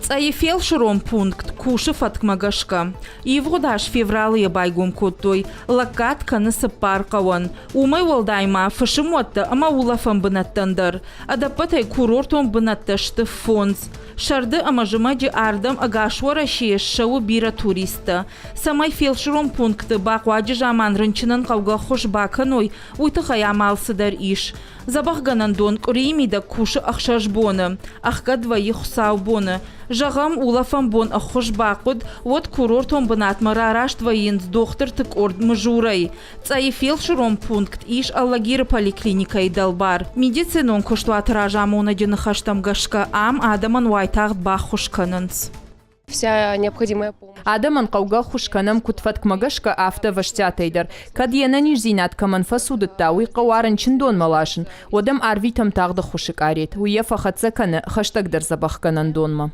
Цъӕйы фелсырон пункт кусы фӕткмӕ гӕсгӕ. Ивгъуыд аз февралы йӕ байгом кодтой. Лӕггад кӕны цыппар хъӕуӕн. Уымӕй уӕлдай ма фысымуӕттӕ ӕмӕ улӕфӕн бынӕттӕн дӕр. Ӕдӕппӕтӕй курортон бынӕттӕ сты фондз. Сӕрды ӕмӕ зымӕджы ардӕм ӕгас Уӕрӕсейӕ ссӕуы бирӕ туристтӕ. Цӕмӕй фелсырон пункты бахъуаджы заман рынчынӕн хъӕугӕ ӕххуыс бакӕной, уый тыххӕй амал цыдӕр ис. Дзӕбӕхгӕнӕндон къуырийы мидӕг кусы ӕхсӕз боны, ӕхгӕд вӕййы хуыцаубоны. Зӕгъӕм, улӕфӕн бон ӕххуыс бахъуыд, уӕд курортон бынатмӕ рараст вӕййынц дохтырты къорд Мызурӕй. Цъӕйы фелсырон пункт ис Алагиры поликлиникӕйы дӕлбар. Медицинон куыстуаты разамонӕджы ныхӕстӕм гӕсгӕ ам адӕмӕн уайтагъд баххуыс кӕнынц. Вся необходимая помощь. Адӕмӕн хъӕугӕ ӕххуыс кӕнӕм куыд фӕткмӕ гӕсгӕ, афтӕ ӕвӕстиатӕй дӕр. Кӕд йе нӕниздзинад кӕмӕн фӕцудыдта, уый хъӕуа рынчындонмӕ ласын, уӕд ӕм арвитӕм тагъд ӕххуысы къарет, уый йӕ фӕхӕццӕ кӕны хӕстӕгдӕр дзӕбӕхгӕнӕндонмӕ.